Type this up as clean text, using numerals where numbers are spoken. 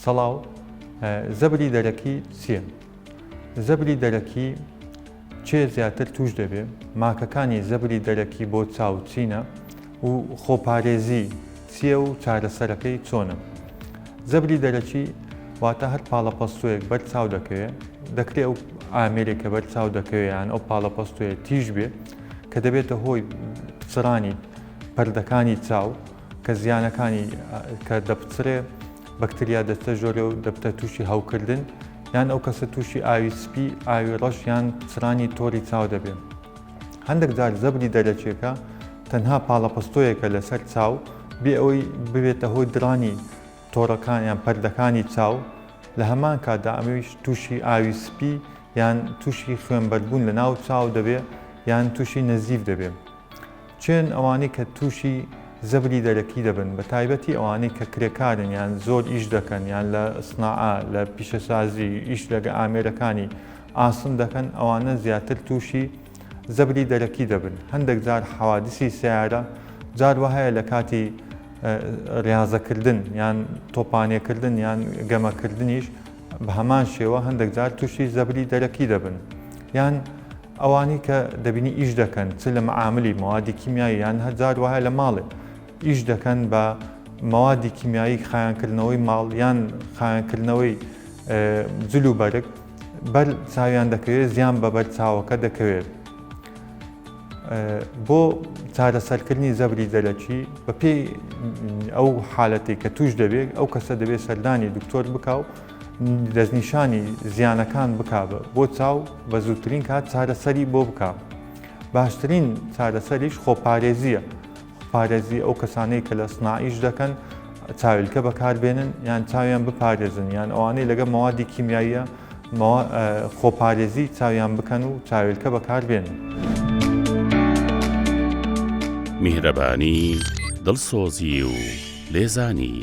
سڵاو، زەبری دەرەکی چییە؟ زەبری دەرەکی کێ زیاتر توش دەبێ؟ ماکەکانی زەبری دەرەکی بۆ چاو چینە و خۆپارێزی چییە و چارەسەرەکەی چۆنە؟ زەبری دەرەکی واتە هەر پاڵەپەستۆیەک بەر چاو دەکەوێ، دەکرێ ئەو ئامێرێک کە بەر چاو دەکەوێ یان ئەو پاڵەپەستۆیە تیژ بێ کە دەبێتە هۆی پچڕانی پەردەکانی چاو کە زیانەکانی کە دەپچڕێ بەکتریا دەچتە ژۆرێ و دەبتە تووشی هەوکردن یان ئەو کەسە تووشی ئاوی سپی، ئاوی ڕەش یان پچڕانی تۆری چاو دەبێ. هەندێک جار زەبری دەرەکیەکە تەنها پاڵەپەستۆیەکە لەسەر چاو بێ ئەوەی ببێتە هۆی دڕانی تۆڕەکان یان پەردەکانی چاو، لە هەمان کاتدا ئەمەیش تووشی ئاوی سپی یان تووشی خوێنبەربوون لە ناو چاو دەبێ یان تووشی نەزیف دەبێ. کێن ئەوانەی کە تووشی زەبری دەرەکی دەبن بە تایبەتی ئەوانەی کە کرێکارن یان زۆر ئیش دەکەن یان لە سناعە لە پیشەسازی ئیش لەگە ئامێرەکانی ئاسن دەکەن ئەوانە زیاتر تووشی زەبری دەرەکی دەبن هەندێک جار حەوادسی سیارە جار وەهایە لە کاتی ڕاضەکردن یان تۆپانێکردن یان گەمەکردنیش بە هەمان شێوە هەندێک جار تووشی زەبری دەرەکی دەبن یان ئەوانەی کە دەبینی ئیش دەکەن چ لە مەعاملی مەوادی کیمیایی یان هەر جار وایە لە ماڵێ ئیش دەکەن بە مەوادی کیمیایی خایەنکردنەوەی ماڵ یان خایەنکردنەوەی جل و بەرگ بەر چاویان دەکەوێت زیان بە بەر چاوەکە دەکەوێت بۆ چارەسەرکردنی زەبری دەرەکی بەپێی ئەو حالەتی کە توش دەبێت ئەو کەسە دەبێت سەردانی دکتۆر بکە و دەستنیشانی زیانەکان بکا بۆ چاو بە زووترین کات چارەسەری بۆ بکا باشترین چارەسەریش خۆپارێزیە پارێزی ئەو کەسانەی کە لە سناعیش دەکەن چاویلکە بەکاربێنن یان چاویان بپارێزن یان ئەوانەی لەگە مەوادی کیمیاییە خۆپارێزی چاویان بکەن و چاویلکە بەکاربێنن. میهرەبانی، دڵسۆزی و لێزانی.